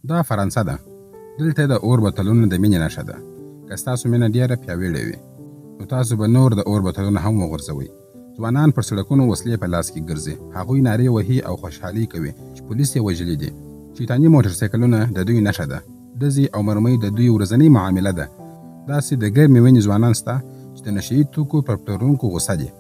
دا فرانسه ده. دلته د اور بتلونه د مینې نښه ده. که ستاسو مینه ډېره پیاوړې وي، نو تاسو به نور د اور بتلونه هم وغورځوئ. ځوانان پر سړکونو وسلې په لاس کې ګرځي. هغوی نارې وهي او خوشحالي کوي چې پولیس یې وژلي دي. شیطاني موټرسایکلونه د دوی نښه ده. ډزې او مرمۍ د دوی ورځنۍ معامله ده. داسې د ګرمې وینې ځوانان شته چې د نشه یي توکو پر پلورونکو غوسه دي.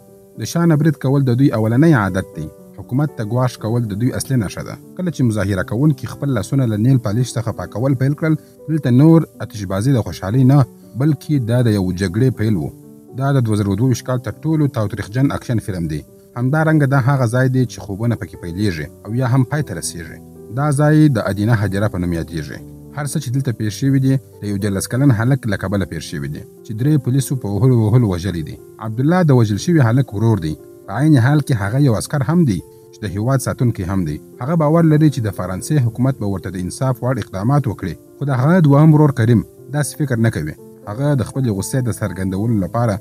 د شانه برید کول د دوی اولنی عادت دی. حکومت ته ګواښ کول د دوی اصلي نښه ده. کله چې مظاهره کوونکي خپل لاسونه له نیل پالیش څخه پاکول پیل کړل، دلته نور آتشبازي د خوشحالۍ نه، بلکې دا د یو جګړې پیل و. دا د 2022 کال تر ټولو تاوتریخجن اکشن فلم دی. همدارنګه دا هغه ځای دی چې خوبونه پکې پیلیږي او یا هم پای ته رسیږي. دا ځای د ادینه هدیره په نوم یادیږي. هر څه چې دلته پېښ شوي دي د یو 13 کلن هلک له کبله پېښ شوي دي چې 3 پولیسو په وهلو وهلو وژلی دی. عبدالله د وژل شوي هلک ورور دی. په عین حال کې هغه یو عسکر هم دی چې د هیواد ساتونکی هم دی. هغه باور لري چې د فرانسې حکومت به ورته د انصاف وړ اقدامات وکړي، خو د هغه دوهم ورور کریم داسې فکر نه کوي. هغه د خپلې غوسې د څرګندولو لپاره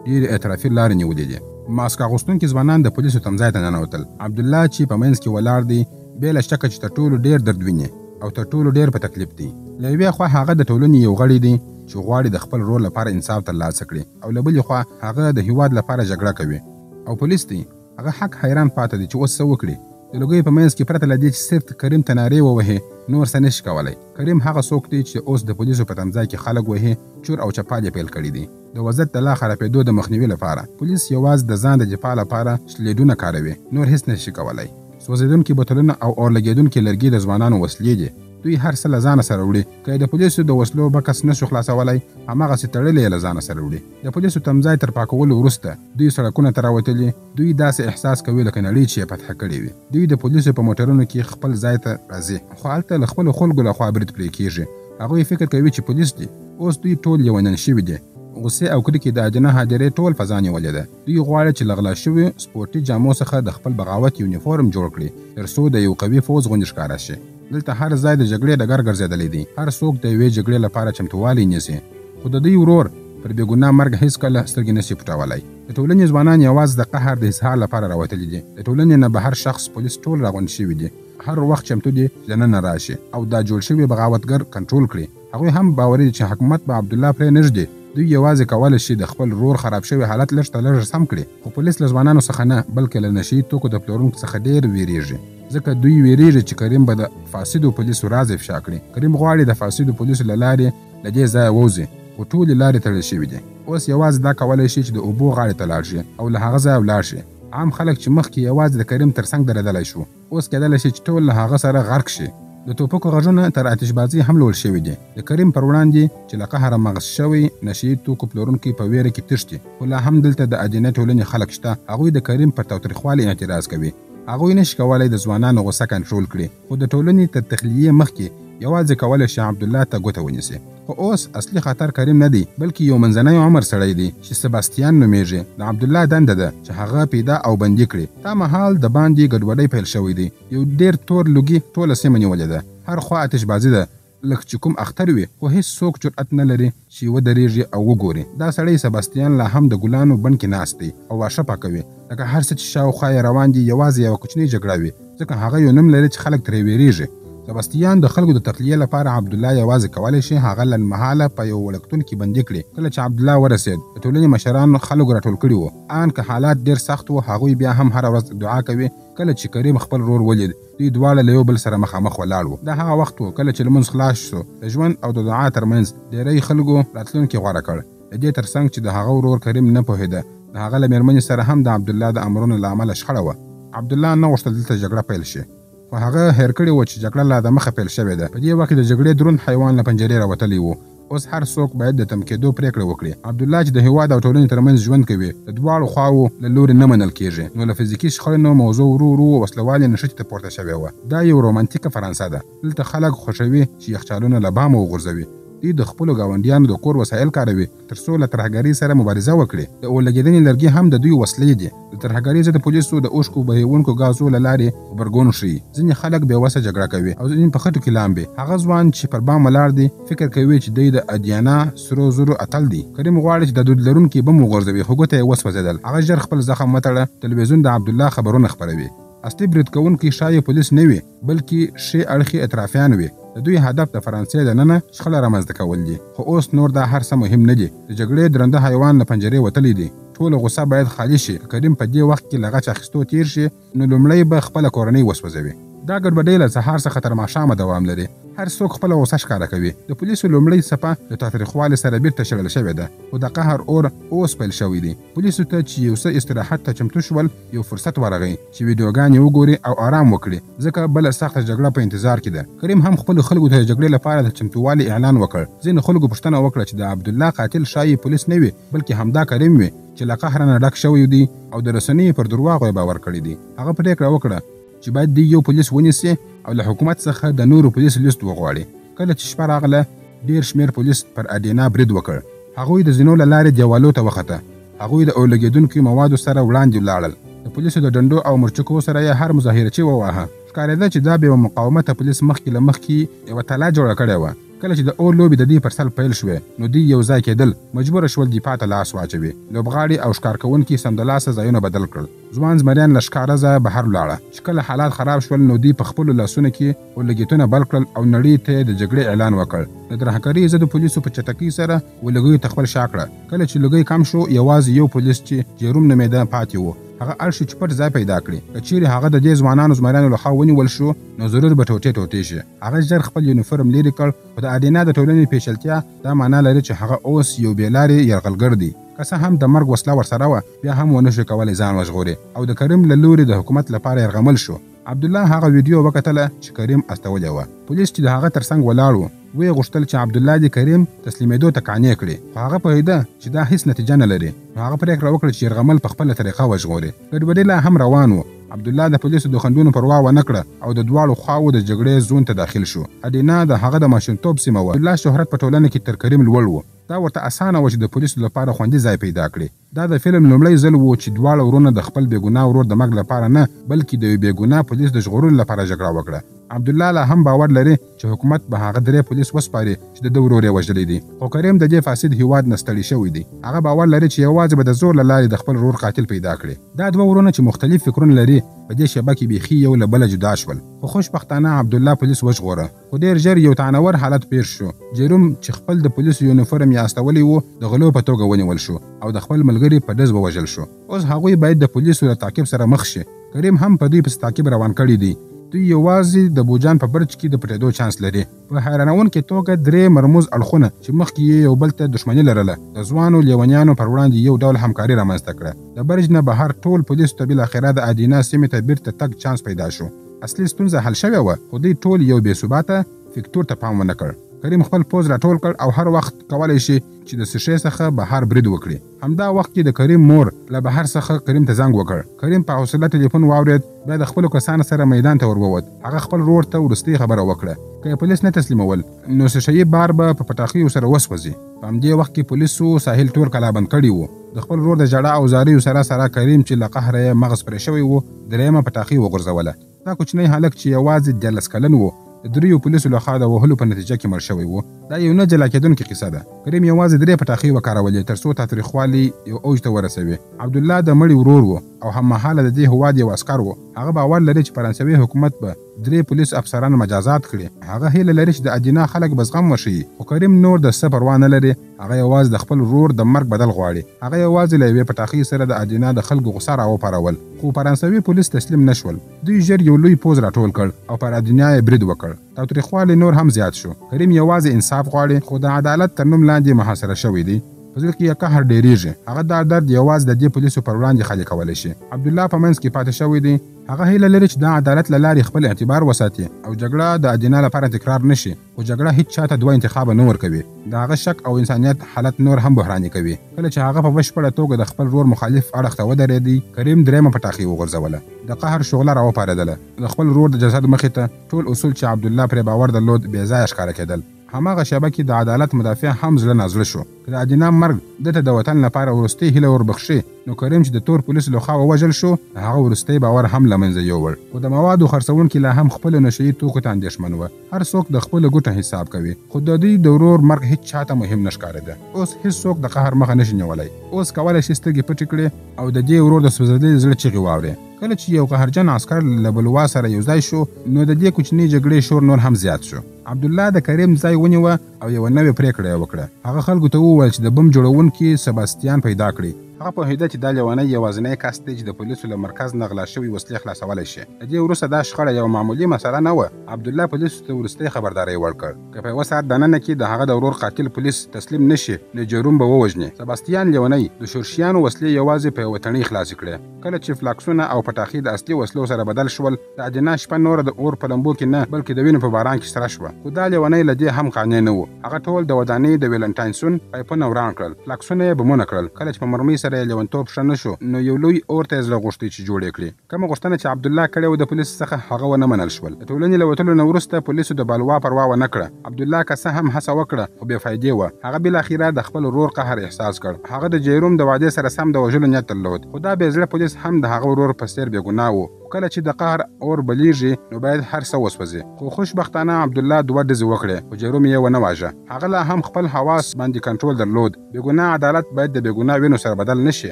ډېرې اعترافي لارې نیولې دي. ماسک اغوستونکي ځوانان د پولیسو تمځای ته ننوتل. عبدالله چې په منځ کې ولاړ دی، بې له شکه چې تر ټولو ډېر درد ویني او تر ټولو ډېر په تکلیف دی. له یوې خوا هغه د ټولنې یو غړی دی چې غواړي د خپل ورور لپاره انصاف ترلاسه کړي، او له بلې خوا هغه د هیواد لپاره جګړه کوي او پولیس دی. هغه حق حیران پاته دی چې اوس څه وکړي. د لوګیو په منځ کې پرته له دې چې صرف کریم ته نارې ووهي، نور څه نشي کولی. کریم هغه څوک دی چې اوس د پولیسو په تمځای کې خلک وهي، چور او چپال یې پیل کړي دي. د وضعیت د لا خرابېدو د مخنیوي لپاره پولیس یوازې د ځان د دفاع لپاره شلیډونه کاروي، نور هیڅ نشي کولی. سوځېدونکي بوتلونه او اورلګېدونکي لرګي د ځوانانو وسلې دي. دوی هر څه له ځانه سره وړي. که د پولیسو د وسلو بکس نشو خلاصولی، هماغسې تړلې یې له ځانه سره وړي. د پولیسو تمځای تر پاکولو وروسته دوی سړکونه ته راوتلي. دوی داسې احساس کوي لکه نړۍ چې یې فتح کړې وي. دوی د پولیسو په موټرونو کې خپل ځای ته راځي، خو هلته له خپلو خلکو لخوا برید پرې کیږي. هغوی فکر کوي چې پولیس دي. اوس دوی ټول لیونیان شوي دي. غوسې او کرکې د ادینه هدیرې ټول فضا نیولې ده. دوی غواړي چې له غلا شویو سپورتي جامو څخه د خپل بغاوت یونیفورم جوړ کړي، تر څو د یو قوي فوځ غوندې ښکاره شي. دلته هر ځای د جګړې ډګر ګرځېدلی دی. هر څوک د یوې جګړې لپاره چمتووالی نیسي، خو د دوی ورور پر بېګناه مرګ هیڅکله سترګې نشي پټولی. د ټولنې ځوانان یوازې د قهر د اظهار لپاره راوتلي دي. د ټولنې نه بهر شخص پولیس ټول راغونډ شوي دي. هر وخت چمتو دي چې دننه راشي او دا جوړ شوي بغاوتګر کنټرول کړي. هغوی هم باوري دي چې حکومت به عبدالله پرې نه ږدي. دوی یوازې کولی شي د خپل ورور خراب شوی حالت لږ تر لږه سم کړي. خو پولیس له ځوانانو څخه نه، بلکې له نشه یي توکو د پلورونکو څخه ډېر ویریږي، ځکه دوی ویریږي چې کریم به د فاسدو پولیسو راز افشا کړي. کریم غواړي د فاسدو پولیسو له لارې له دې ځایه ووځي، خو ټولې لارې تړل شوې دي. اوس یوازې دا کولی شي چې د اوبو غاړې ته لاړ شي او له هغه ځایه ولاړ شي. عام خلک چې مخکې یوازې د کریم تر څنګ درېدلی شو، اوس کېدلی شي چې ټول له هغه سره غرق شي. د توپکو غږونه تر آتشبازۍ هم لوړ شوي دي. د کریم پر وړاندې چې له قهره مغز شوی نشه یي توکو پلورونکي په ویره کې تښتي، خو لا هم دلته د ادینه ټولنې خلک شته. هغوی د کریم پر تاوتریخوالي اعتراض کوي. هغوی نشي کولی د ځوانانو غوسه کنټرول کړي، خو د ټولنې تر تخلیې مخکې یوازې کولی شي عبدالله ته ګوته ونیسي. خو اوس اصلي خطر کریم نه دی، بلکې یو منځنی عمر سړی دی چې سباستیان نومېږي. د عبدالله دنده ده چې هغه پیدا او بندي کړي. دا مهال د باندې ګډوډۍ پیل شوی دی. یو ډېر تور لوګي ټوله سیمه نیولې ده. هر خوا آتشبازي ده، لکه چې کوم اختر وي، خو هیڅ څوک جرأت نه لري چې ودرېږي او وګوري. دا سړی سباستیان لا هم د ګلانو بڼ کې ناست دی او واښه پاکوي. لکه هر څه چې شاوخوا یې روان دي یوازې یوه کوچنۍ جګړه وي، ځکه هغه یو نوم لري چې خلک ترې ویریږي. سباستیان د خلکو د تخلیې لپاره عبدالله یوازې کولی شي هغه لنډمهاله په یو وړکتون کې بندي کړي. کله چې عبدالله ورسېد، د ټولنې مشرانو خلکو راټول کړي وو. آن که حالات ډېر سخت وو، هغوی بیا هم هره ورځ دعا کوي. کله چې کریم خپل ورور ولید، دوی دواړه له یو بل سره مخامخ ولاړ وو. دا هغه وخت و کله چې لمونځ خلاص شو. د ژوند او د دعا ترمنځ ډېری خلکو راتلونکي غوره کړ. د دې ترڅنګ چې د هغه ورور کریم نه پوهېده، د هغه له مېرمنې سره هم د عبدالله د امرونو له امله شخړه وه. عبدالله نه غوښتل دلته جګړه پیل شي، خو هغه هېر کړي و چې جګړه لا د مخه پیل شوې ده. په دې وخت کې د جګړې دروند حیوان له پنجرې راوتلی و. اوس هر څوک باید د تم کېدو پرېکړه وکړي. عبدالله چې د هیواد او ټولنې ترمنځ ژوند کوي، د دواړو خواوو له لوري نه منل کیږي، نو له فزیکي شخړې موضوع ورو ورو وسلهوالې نښتې ته پورته شوې وه. دا یو رومانتیکه فرانسه ده. دلته خلک خوښوي چې یخچالونه له بامه وغورځوي. دوی د خپلو ګاونډیانو د کور وسایل کاروي تر څو له ترهګرۍ سره مبارزه وکړي. د اورلګېدنې لرګي هم د دوی وسلې دي. د ترهګرۍ ضد پولیسو د اوښکو بهیوونکو ګازو له لارې غبرګون ښيي. ځینې خلک بې وسه جګړه کوي او ځینې په خټو کې لامبي. هغه ځوان چې پر بام ولاړ دی فکر کوي چې دی د ادیانا سرو زرو اتل دی. کریم غواړي چې د دود لرونکي بم وغورځوي، خو ګوته یې وسوځېدل. هغه ژر خپل زخم وتړه. تلویزیون د عبدالله خبرونه خپروي. اصلي برید کوونکي ښایي پولیس نه وي، بلکې ښي اړخي اطرافیان وي. د دوی هدف د فرانسې دننه شخړه رامنځته کول دي. خو اوس نور دا هر څه مهم نه دي. د جګړې درنده حیوان له پنجرې وتلی دی. ټوله غوسه باید خالي شي. که کریم په دې وخت کې له غچ اخیستو تیر شي، نو لومړی به خپله کورنۍ وسوځوي. دا ګډوډۍ له سهار څخه تر ماښامه دوام لري. هر څوک خپله غوسه ښکاره کوي. د پولیسو لومړۍ څپه له تاوتریخوالي سره بیرته شړل شوې ده، خو د قهر اور اوس پیل شوی دی. پولیسو ته چې یو څه استراحت ته چمتو شول، یو فرصت ورغی چې ویډیوګانې وګوري او آرام وکړي، ځکه بله سخته جګړه په انتظار کې ده. کریم هم خپلو خلکو ته د جګړې لپاره د چمتووالي اعلان وکړ. ځینو خلکو پوښتنه وکړه چې د عبدالله قاتل ښایي پولیس نه وي، بلکې همدا کریم وي چې له قهره نه ډک شوی دی او د رسنیو پر درواغو یې باور کړی دی. هغه پرېکړه وکړه چې باید دی یو پولیس ونیسي او له حکومت څخه د نورو پولیسو لیست وغواړي. کله چې شپه راغله، ډېر شمېر پولیس پر اډینا برید وکړ. هغوی د زینو له لارې دیوالو ته وخته. هغوی د اورلګېدونکو موادو سره وړاندې ولاړل. د پولیسو د ډنډو او مرچکو سره یې هر مظاهرچي وواهه. ښکارېده چې دا بې مقاومته پولیس مخکې له مخکې یوه تله جوړه کړې وه. کله چې د اور لوبې د دوی پر سر پیل شوې، نو دوی یو ځای کېدل، مجبوره شول دفاع ته لاس واچوي. لوبغاړي او ښکار کوونکي سمدلاسه ځایونه بدل کړل. ځوان زمریان له ښکاره ځایه بهر ولاړه. چې کله حالات خراب شول، نو دوی په خپلو لاسونو کې اورلګیتونه بل کړل او نړۍ ته یې د جګړې اعلان وکړ. د ترهګرۍ ضد پولیسو په چټکۍ سره ولګیو ته خپل شا کړه. کله چې لوګی کم شو، یوازې یو پولیس چې جیروم نومېده پاتې و. هغه اړ شو چې پټ ځای پیدا کړي. که چیرې هغه د دې ځوانانو زمریانو لخوا ونیول شو، نو ضرور به ټوټې ټوټې شي. هغه ژر خپل یونیفورم لیرې کړ، خو د اډینا د ټولنې پیچلتیا دا معنا لري چې هغه اوس یو بې لارې یرغلګر دی. که څه هم د مرګ وسله ورسره وه، بیا هم ونه شو کولی ځان وژغوري او د کریم له لوري د حکومت لپاره یرغمل شو. عبدالله هغه ویډیو وکتله چې کریم استولې وه. پولیس چې د هغه ترڅنګ ولاړ و، ویې غوښتل چې عبدالله دې کریم تسلیمېدو ته قانع کړي، خو هغه پوهېده چې دا هیڅ نتیجه نه لري، نو هغه پرېکړه وکړه چې یرغمل په خپله طریقه وژغوري. ګډوډي لا هم روان و. عبدالله د پولیسو د خنډونو پروا ونه کړه او د دواړو خواوو د جګړې زون ته داخل شو. اډینا د هغه د ماشومتوب سیمه وه. عبدالله شهرت په ټولنه کې تر کریم لوړ و. دا ورته اسانه وه چې د پولیسو لپاره خوندي ځای پیدا کړي. دا د فلم لومړی ځل و چې دواړه ورونه د خپل بېګناه ورور د مرګ لپاره نه، بلکې د یو بېګناه پولیس د ژغورلو لپاره جګړه وکړه. عبدالله لا هم باور لري چې حکومت به هغه درې پولیس وسپاري چې د ده ورور یې وژلی دی. خو کریم د دې فاسد هیواد نه ستړي شوی دی. هغه باور لري چې یوازې به د زور له لارې د خپل ورور قاتل پیدا کړي. دا دوه ورونه چې مختلف فکرونه لري، په دې شېبه کې بیخي یو له بله جدا شول. خو خوشبختانه عبدالله پولیس وژغوره. خو ډېر ژر یو تعنور حالت پېښ شو. جیروم چې خپل د پولیسو یونیفورم یې استولی و، د غلو په توګه ونیول شو او د خپل ملګري په ډز ووژل شو. اوس هغوی باید د پولیسو له تعقیب سره مخ شي. کریم هم په دوی پسې تعقیب روان کړی دی. دوی یوازې د بوجان په برج کې د پټېدو چانس لري. په حیرانوونکې توګه درې مرموز اړخونه چې مخکې یې یو بل ته دښمني لرله، د ځوانو لیونیانو پر وړاندې یو ډول همکاري رامنځته کړه. د برج نه بهر ټول پولیسو ته بالاخره د ادینا سیمې ته بیرته تګ چانس پیدا شو. اصلي ستونزه حل شوې وه، خو دوی ټول یو بې ثباته فکتور ته پام ونه کړ. کریم خپل پوځ راټول کړ او هر وخت کولی شي چې د سیښې څخه بهر برید وکړي. همدا وخت کې د کریم مور له بهر څخه کریم ته زنګ وکړ. کریم په حوصله ټلیفون واورېد، بیا د خپلو کسانو سره میدان ته ور ووت. هغه خپل ورور ته وروستۍ خبره وکړه، که یې پولیس نه تسلیمول نو سیښهیي بار به په پټاخیو سره وسوځي. په همدې وخت کې پولیسو ساحل ټول کلابند کړی و. د خپل ورور د ژړا او زاریو سره سره کریم چې له قهره یې مغز پرې شوی و، درېیمه پټاخۍ وغورځوله. دا کوچنی هلک چې یوازې 13 کلن و، د دریو پولیسو لخوا د وهلو په نتیجه کې مړ شوی و. دا یو نه جلا کېدونکې قصه ده. کریم یوازې درې پټاخۍ وکارولې تر څو تاوتریخوالی یو اوج ته ورسوي. عبدالله د مړي ورور و او هممهاله د دې هیواد یو عسکر و. هغه باور لري چې فرانسوي حکومت به درې پولیس افسران مجازات کړي. هغه هیله لري چې د ادینا خلک به زغم وښيي. خو کریم نور د څه پروا نه لري. هغه یوازې د خپل ورور د مرګ بدل غواړي. هغه یوازې له یوې پټاخۍ سره د ادینا د خلکو غوسه راوپارول. خو فرانسوي پولیس تسلیم نه شول. دوی ژر یو لوی پوځ راټول کړ او پر ادینا یې برید وکړ. تاوتریخوالی نور هم زیات شو. کریم یوازې انصاف غواړي، خو د عدالت تر نوم لاندې محاصره شوی دی. په زړه کې یې قهر ډېرېږي. هغه دا درد یوازې د دې پولیسو پر وړاندې خالي کولی شي. عبدالله په منځ کې پاتې شوی دی. هغه هیله لري چې دا عدالت له لارې خپل اعتبار وساتي او جګړه د ادینا لپاره تکرار نه شي. خو جګړه هیڅ چا ته دوه انتخابه نه ورکوي. د هغه شک او انسانیت حالت نور هم بحراني کوي. کله چې هغه په بشپړه توګه د خپل ورور مخالف اړخ ته ودرېدی، کریم درېیمه پټاخۍ وغورځوله. د قهر شعله راوپارېدله. د خپل ورور د جسد مخې ته ټول اصول چې عبدالله پرې باور درلود بې ځایه ښکاره کېدل. هماغه شېبه کې د عدالت مدافع هم زړه نازړه شو. که د ادینا مرګ ده ته د وطن لپاره وروستۍ هیله وربخښي، نو کریم چې د تور پولیسو له خوا ووژل شو، د هغه وروستی باور هم له منځه یووړ. خو د موادو خرڅوونکي لا هم خپلو نشه یي توکو ته اندېښمن وه. هر څوک د خپلو ګټو حساب کوي، خو د دوی د ورور مرګ هیڅ چا ته مهم نه ښکارېده. اوس هیڅ څوک د قهر مخه نشي نیولی. اوس کولی شي سترګې پټې کړي او د دې ورور د سوځېدلي زړه چیغې واوري. کله چې یو قهرجن عسکر له بلوا سره یو ځای شو، نو د دې کوچنۍ جګړې شور نور هم زیات شو. عبدالله د کریم ځای ونیوه او یوه نوې پرېکړه یې وکړه. هغه خلکو ته وویل چې د بم جوړوونکي سباستیان پیدا کړي. هغه پوهېده چې دا لیونی یوازینی کس دی چې د پولیسو له مرکز نه غلا شوې وسلې خلاصولی شي. له دې وروسته دا شخړه یوه معمولي مسله نه وه. عبدالله پولیسو ته وروستی خبرداری ورکړ، که په یوه ساعت دننه کې د هغه د ورور قاتل پولیس تسلیم نه شي، نو جروم به ووژني. سباستیان لیونی د شورشیانو وسلې یوازې په یوه تڼۍ خلاصې کړې. کله چې فلاکسونه او پټاخې د اصلي وسلو سره بدل شول، د ادینا شپه نوره د اور په لمبو کې نه، بلکې د وینو په باران کې سره شوه. خو دا لیونی له دې هم قانع نه و. هغه ټول د ودانۍ د ویلنټاینسون پایپونه وران کړل، فلاکسونه یې بمونه کړل. کله چې په مرمۍ سره یې لیونتوب ښه نه شو، نو یو لوی اور ته یې زړه غوښتی چې جوړ یې کړي. کومه غوښتنه چې عبدالله کړې وه د پولیسو څخه، هغه ونه منل شول. د ټولنې له وتلو نه وروسته پولیسو د بلوا پروا ونه کړه. عبدالله که څه هم هڅه وکړه، خو بې فایدې وه. هغه بالاخره د خپل ورور قهر احساس کړ. هغه د جیروم د وعدې سره سم د وژلو نیت درلود، خو دا بې زړه پولیس هم د هغه ورور په څېر بې ګناه و. خو کله چې د قهر اور بلیږي، نو باید هر څه وسوځي. خو خوشبختانه عبدالله دوه ډزې وکړې، خو جیروم یې ونه واژه. هغه لا هم خپل حواس باندې کنټرول درلود. بې ګناه عدالت باید د بې ګناه وینو سره بدل نه شي.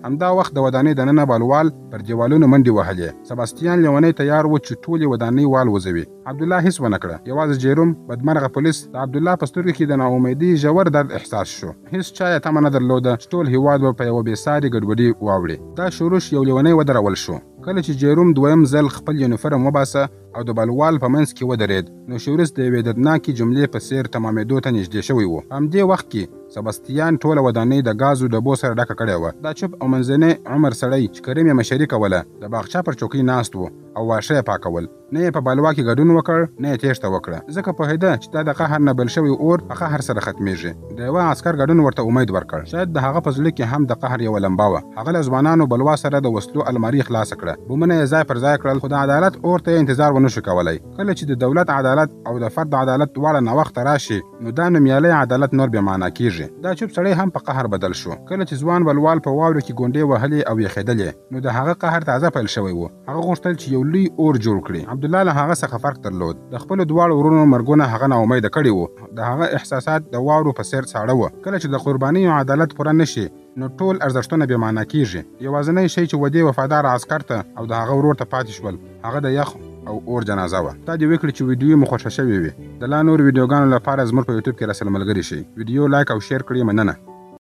همدا وخت د ودانۍ دننه بالوال پر دیوالونو منډې وهلې. سباستیان لیونی تیار و چې ټولې ودانۍ والوزوي. عبدالله هیڅ ونه کړه، یوازې جیروم بدمرغه پولیس. د عبدالله په سترګو کې د ناامیدۍ ژور درد احساس شو. هیڅ چا یې تمه نه درلوده چې ټول هیواد به په یوه بې ساري ګډوډي واوړي. دا شورش یو لیونی ودرول شو. کله چې جیروم دویم ځل خپل یونیفرم وباسه او د بلوال په منځ کې ودرېد، نو شورش د یوې دردناکې جملې په څېر تمامېدو ته نږدې شوی و. په همدې وخت کې سباستیان ټوله ودانۍ د ګازو ډبو سره ډکه کړې وه. دا چوپ او منځنی عمر سړی چې کریم یې مشري کوله، د باغچه پر چوکۍ ناست و او واښه یې پاکول. نه یې په بلوا کې ګډون وکړ، نه یې تېښته وکړه، ځکه پوهېده چې دا د قهر نه بل شوی اور په قهر سره ختمېږي. د یوه عسکر ګډون ورته امید ورکړ. شاید د هغه په زړه کې هم د قهر یوه لمبه وه. هغه له ځوانانو بلوا سره د وسلو المارۍ خلاصه کړه، بمونه یې ځای پر ځای کړل، خو د عدالت اور ته یې انتظار ونه شو کولی. کله چې د دولت عدالت او د فرد عدالت دواړه ناوخته راشي، نو دا نومیالی عدالت نور بې معنا کیږي. دا چوپ سړی هم په قهر بدل شو. کله چې ځوان بلوال په واورو کې ګونډې وهلې او یخېدلې، نو د هغه قهر تازه پیل شوی و. هغه غوښتل چې یو لوی اور جوړ کړي. عبدالله له هغه څخه فرق درلود. د خپلو دواړو ورونو مرګونه هغه ناامیده کړي وو. د هغه احساسات د واورو په څېر ساړه وو. کله چې د قربانیو عدالت پوره نه شي، نو ټول ارزښتونه بې معنا کیږي. یوازینی شی چې ودې وفادار عسکر ته او د هغه ورور ته پاتې شول، هغه د یخ او اور جنازه وه. دا دې وکړي چې ویډیو مو خوښه شوې وي. د لا نورو ویډیوګانو لپاره زموږ په یوټیوب کې راسره ملګري شئ. ویډیو لایک او شیر کړئ. مننه.